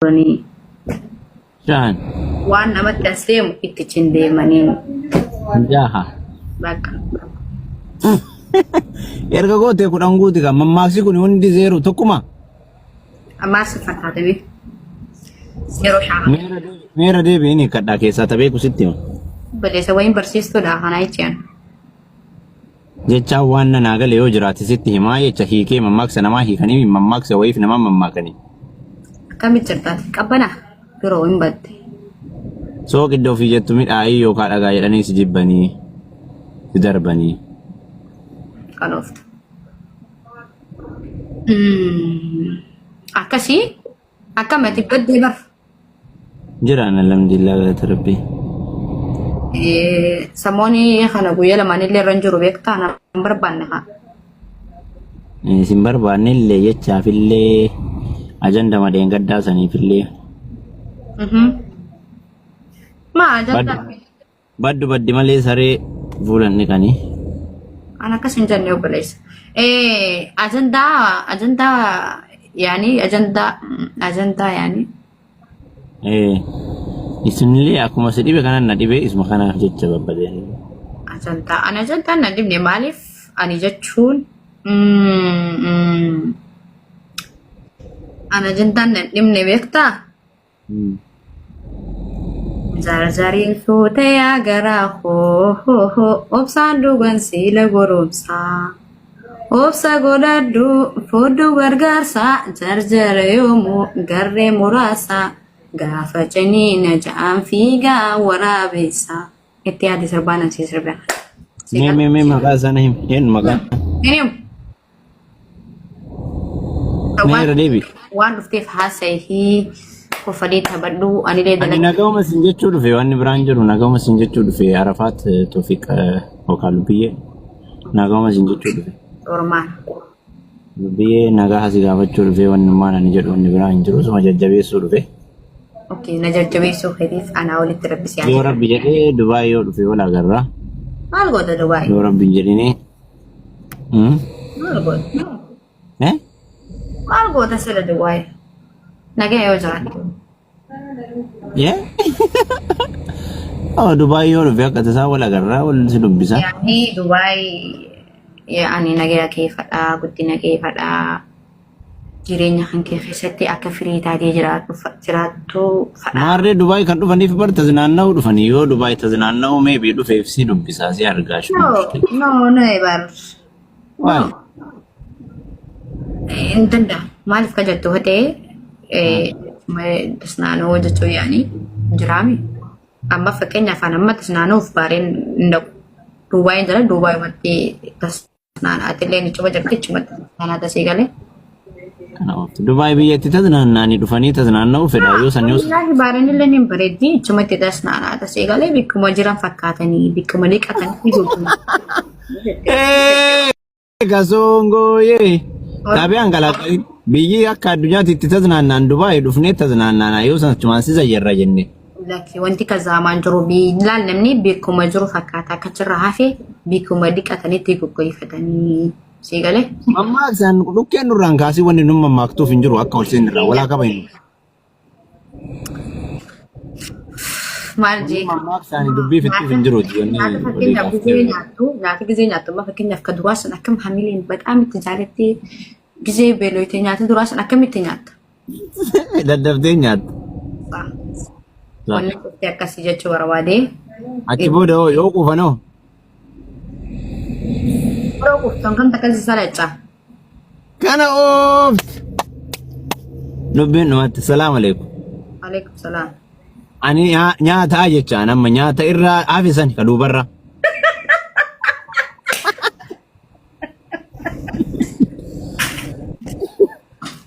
Turanii. Shan. Waan namatti as deemu itti cin deemanii. Jaha. Bakka. Erga gootee 10 guuti kan mammaaksi kun hundi zeero tokkuma. Ammaa si fakkaatame. Yeroo shaama. Meera deebiin hiikkadhaa keessaa ta beeku sitti hima. Baleessa wayiin barsiistuudha kana jechaan. Jechaan waan na naa gale yoo jiraate sitti himaa jecha hiikee mammaaksa namaa hiikanii mammaaksa wayiif namaa mammaakanii. Akkamitti jirtaati? Qabbana biroo hin badde. Sooqidda ofii jettu midhaayii yookaan dhagaa jedhanii si jibbanii si darbanii. Qaloofta. Akkasii akkamati baddee bar. Jiraan alhamdulillah galata rabbii. Samooni kana guyyaa lamaan illee irra hin jiru beektaa na hin barbaanne haa. Isin barbaanne illee jechaaf illee ajanda madeengaddaa saniif illee. Maa ajanda Baddu baddi malee saree fuula hin dhiqanii. An akkas hin jenne obboleessa. Ajandaa ajandaa yaani ajandaa ajandaa yaani Isinillee akkuma si dhibe kanan na dhibe isuma kanaaf jecha babbadeen. Ajandaa ani ajandaan na dhibne maaliif ani jechuun ani ajandaan na dhibne beektaa? Zarzariin fuute yaa garaa koo obsaan dhugan siila goromsaa. Obsa godhadhu foddu gargaarsa jarjara yoomuu garree muraasa gaafa ciniina ja'aan fiigaa waraabessa. Itti yaadi sirbaan asii sirbe. Mee mee mee maqaa sana himi. Eenyu maqaa? Eenyu? Mee irra deebi. Waan dhufteef haasa'ii kofalii taphadhu anilee Ani dalagaa. nagahuma sin jechuu dhufe wanni biraan jiru nagahuma sin jechuu dhufe Arafaat Toofiq yookaan Lubbiyyee nagahuma sin jechuu dhufe. Ormaan. Lubbiyyee nagaha si gaafachuu dhufe wanni maan ani jedhu wanni biraa hin jiru suma jajjabeessuu dhufe. Okay, na jajjabeessuu keetiif anaa olitti rabbi si haa Yoo rabbi jedhee Dubaay yoo dhufe wal agarra. Maal goota Dubaay? Yoo rabbi hin jedhini. Maal goota? Eh? Maal goota sila Dubaay? Nagaya yoo jiraatte. Yeah? Oh, Dubaay yoo dhufe akka tasaa wal agarraa wal si dubbisa. Yaani Dubaay yaani nagaya kee fadhaa guddina kee fadhaa jireenya kan kee keessatti akka firii taatee jiraattu jiraattu fadhaa. Maarree Dubaay kan dhufaniif bar tazinaanna'uu dhufanii yoo Dubaay tazinaanna'uu meebii dhufeef si dubbisaa si argaa No, no, no, bar. Waay. Hin danda'amu. Maaliif ka jettu ta'e tasnaanoo jechuun yaani jiraami. Amma fakkeenyaaf an amma tasnaanuuf baareen hin dhaqu. Duubaayeen jira duubaayumatti tasnaana. Atillee ni cuba jirti chumatti tasnaanaa tasii galee. Kana ooftu. Dubaay biyyatti tazinaannaanii dhufanii tazinaanna'uu fedha yoo san yoo Wallaahi baareen illee ni bareeddi chumatti tasnaanaa tasii galee bikkuma jiran fakkaatanii bikkuma dhiqatanii gogu. Kasongooyee. Xaabiyaan kalaqalin biyyi akka addunyaatti itti taznaannaan Dubaay dhufnee taznaannaana yoo san achumaan si zayyarra jenne. Lakki wanti kazaamaan jiru laal namni beekuma jiru fakkaata akka achirra hafe beekuma dhiqatanitti goggoifatanii sii galee. Mammaaksaan dhukkeen nurraan kaasii wanni nun mammaaktuuf hin jiru akka ol seenirraa walaa qaba hin. Maal jee? Mammaaksaan dubbii fixuuf hin jiru jennee Nyaata olii fakkeenyaaf kaaftee. gizee nyaattu nyaata gizee nyaattu amma fakkeenyaaf ka duraa san akkam hamileen bataam itti jaalattee gizee beeloyte nyaata duraa san akkamitti nyaatta? Daddaftee nyaatta. Wanni dhuftee akkasii jechuu barbaadee. Achi booda hoo yoo quufan hoo? Yeroo quuftan kan takka si salacca. Kana oofti. Dubbiin dhumatti. Salaam alaikum. Alaikum salaam. Ani nyaataa jechaan amma nyaata irraa hafe san ka duubarra.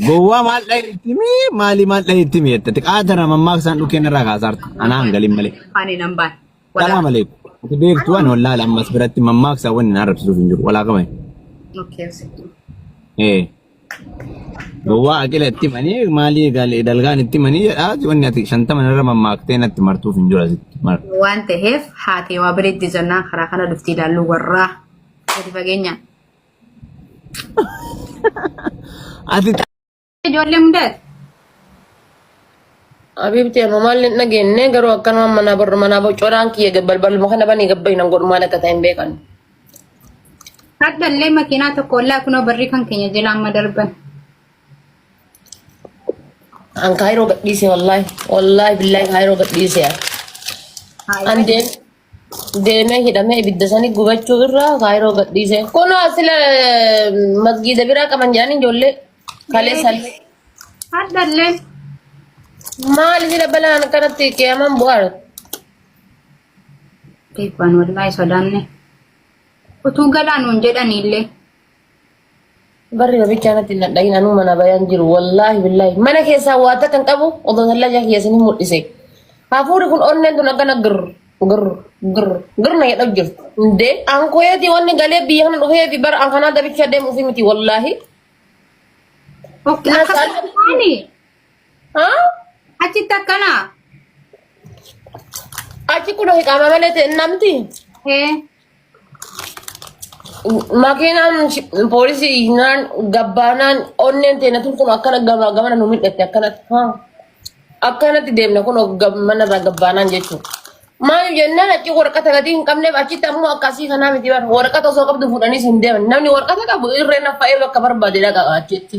Gowwaa maal dhahe itti mii maalii maal dhahe itti mii jette qaatara mammaaksaan dhukkeen irraa kaasaarta. Anaa hin galin malee. Afaaniin nan baane. Salaam alaikum. Ati beektu waan wallaala ammas biratti mammaaksa wanni na arrabsisuuf hin jiru. Walaa qabani. Okay. Ee. Gowwaa aqila itti manii maalii galee dalgaan itti manii jedhaa wanni ati 50 irra mammaaktee natti martuuf hin jiru asitti. Mar. Waan ta'eef haati waa bareeddi jennaan karaa kana dhufti ilaallu warraa gadi fageenyaan. Ati Ijoollee hundaati. Abiibti amma maal hin dhageenye garuu akkanuma manaa barru manaa bocoraan kiyya balbaluma kana banii gabbayi nan godhu maal akka ta'e hin beekan. Haddallee makiinaa tokko ollaa kunoo barri kan keenya jala amma darban. An kaayiroo gadhiise wallaahi wallaahi billaahi kaayiroo gadhiise. An deemee hidhamee ibidda sanii gubachuu irraa kaayiroo gadhiise. Kunoo asila masgiida biraa qaban jedhanii ijoollee kaleessallee. Haddallee Maali sila balaan akkanatti qiyaamaan bu'aara? Beekwaan wallaahi sodaanne. Utuu galaanuun jedhaniillee. Barri babichaa natti hin dhadhayin anuu mana bayaan jiru wallaahi billaahi mana keessaa waa takka hin qabu odoo tallaa kiyya isin mul'ise. Hafuurri kun onneen tun akkana gir gir gir gir na jedhaa jirtu. Indee an koyeeti wanni galee biyya kana dhufee fi bara an kanaa dabicha deemuufi miti wallaahi. Ok, Na akkasuma taani Haa? achitti akkana. Achi kun hiqaama malee ta'e namti. Ee, Makiinaan poolisii naan gabbaanaan onneen teena tun kun akkana gamaa gamana nu mil'atte akkanatti. Haa. Akkanatti deemna kun mana irraa gabbaanaan jechuudha. Maaliif jennaan achi waraqata gatii hin qabneef achitti ammoo akkasii kanaa miti bara waraqata osoo qabdu fuudhaniis hin deeman. Namni waraqata qabu irree naffa'ee bakka barbaade dhaqa achitti.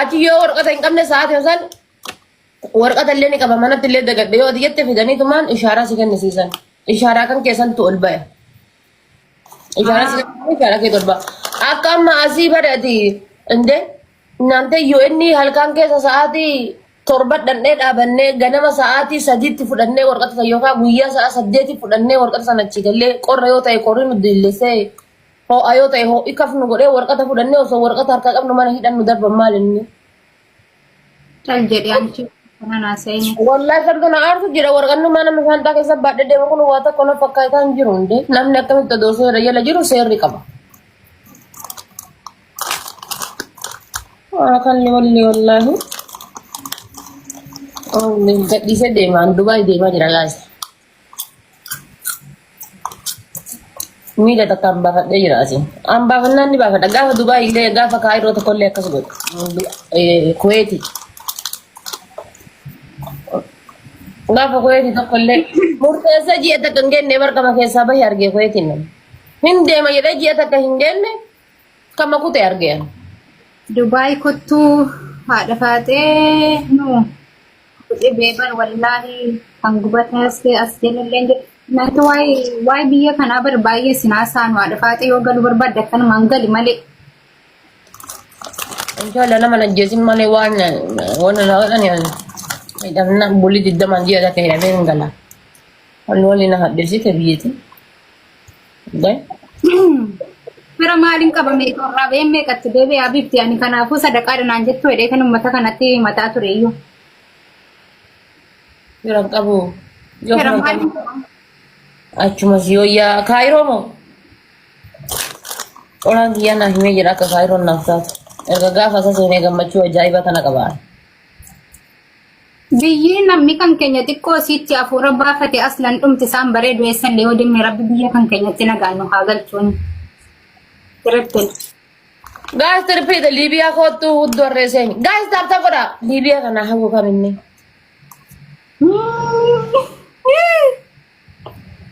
Achi yoo waraqata hin qabne sa'aatii san waraqata illee ni qaba manatti illee dagadhe yoo ati jette fidaniitumaan ishaaraa si kennisiisan. Ishaaraa kan keessantu ol baya. Ishaaraa si kennisiisan ishaaraa keetu ol baya. Akka amma asii bara ati indee naantee UN halkan keessa sa'aatii 7 dhandhee dhaabannee ganama sa'aatii 3tti fudhannee warqata sana yookaan guyyaa sa'a 8 fudhannee warqata sana achi gallee qorra yoo ta'e qorri nu dillessee ho'a yoo ta'e ho'i kafnu godhee warqata fudhannee osoo warqata harkaa qabnu mana hidhannu darban maal inni. Cal jedhee anchi kana naasa'ini. Wallahi sardu na aarsu jira warqannu mana shaanxaa keessa baadhee deemu kun waa tokko na fakkaataa hin jiru hundee namni akkamitti odoo seera jala jiru seerri qaba. Waa kalli walli wallaahi. Gadhiisee deemaan Dubaay deemaa jira gaas. Miila takka an baafadhee jira asiin. An baafannaan ni baafadha. Gaafa Dubaay illee gaafa Kaayiroo tokko illee akkas godhu. Kuweeti. Gaafa Kuweeti tokko illee murteessa ji'a takka hin genne barqama keessaa bahee argee Kuweetiin nama. Hin deema jedhee ji'a takka hin genne kama kute argee. Dubaay kottuu haadha faaxee nu dhibee bar wallaahi kan gubatee as as jalallee hin jiru. Natti waa'ee waa'ee biyya kanaa bar baay'ee sin haasa'an haadha faaxee yoo galuu barbaadde akkanumaan gali malee. Inshallah nama najjeesin malee waan waan na godhan hidhamna bulii 20n ji'a takka hidhamee hin gala. Wanni waliin na hadheessite biyyiti. Gai. Fira maaliin qaba meeqa irraa ba'ee meeqatti deebi'ee abibti ani kanaafuu sadaqaadha naan jettu jedhee kan uummata kanatti mataa ture iyyuu. Fira hin qabu. Yoo Fira fira hin maaliin qabu. qaba? Achumas yoo yaa kaayiroo moo? Qoraan kiyyaa naa himee jira akka kaayiroon naaf taatu. Erga gaafa isa seenee gammachuu ajaa'ibaa kana qaba. Biyyi namni kan keenya xiqqoo isiitti hafuura baafate aslan dhumti isaan bareedu eessallee yoo deemne rabbi biyya kan keenyatti nagaan nu haa galchuun. Triple. Gaas tirpiidha Liibiyaa koottuu hudduu harree seeni. Gaas taaptaa godha Liibiyaa kana hawwu kam inni.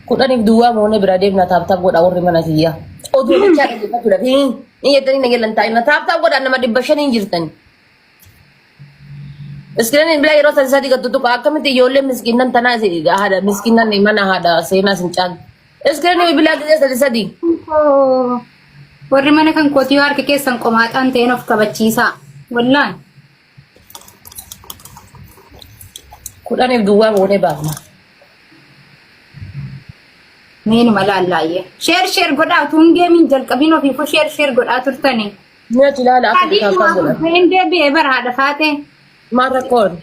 Kudhaniif duwwaa moonee biraa deemna taaptaap godha warri mana kiyyaa. Oduu bichaa dhaggeeffachuudhaaf hin jettanii na jalan taa'ina taaptaap godha nama 500 hin jirtani. Iskiriiniin bilaa yeroo sadi sadi gad tuttuqa akkamitti ijoollee miskiinnan tanaa isin haadha miskiinnan mana haadha seenaa isin caalu. Iskiriinii bilaa gisee sadi sadi. Koo warri mana kan kootii yoo harka keessan qomaaxaan ta'een of kabachiisaa. Wallaan. Kudhaniif duwwaa moonee baafna. Meenuma laallaayyee. Share share godhaa utuu hin geemiin jalqabiin ofiifuu share share godhaa turtanii. Mi'a ilaala akka Sadii taaptaap waa godhan. hin deebi'ee bara haadha faatee. Maal rakkoon?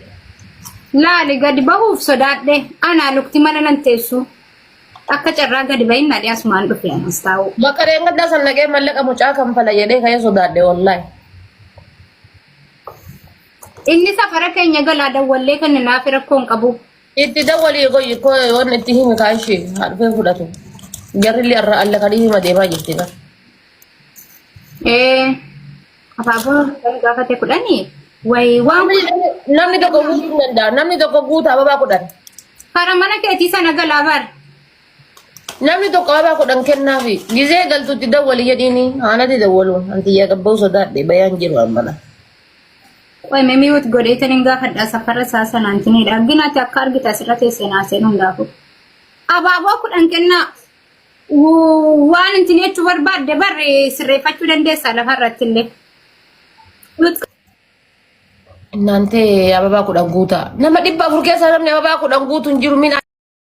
Laali gadi bahuuf sodaadhe anaa lukti mana nan teessu. Akka carraa gadi bahin nadhee asumaan dhufe anas taa'u. Bakka reengaddaa san dhaqee mallaqa mucaa kan fala jedhee ka'ee sodaadhe wallaahi. Inni safara keenya galaa dawwallee kan naaf rakkoo hin qabu. Itti dawwalii goyi koo waan itti himi kaa ishee haa dhufee fudhatu. Jarrillee irraa alla kan hima deemaa jirti bara. Ee abaaboo kan gaafate 10. Wayi waan Namni tokko guutuu hin danda'a. Namni tokko guuta ababaa 10. Kara mana keetii sana galaa bar. Namni tokko ababaa 10 kennaafi. Gizee galtutti dawwali jedhiini. Haanati dawwalu. Antiyyaa gabba'uu sodaadhe bayaan jiru ammana. Qoy mee mute godheetan hin gaafadha safara isaa sanaan tinidha. Arginaati akka argite asirra teessee naaseen hundaafu. Abaaboo 10 kennaa. Waan intin jechuu barbaadde barre sirreeffachuu dandeessa lafarratti illee. Naantee ababaa 10 guutaa. Nama 400 keessaa namni ababaa 10 guutu hin jiru. Min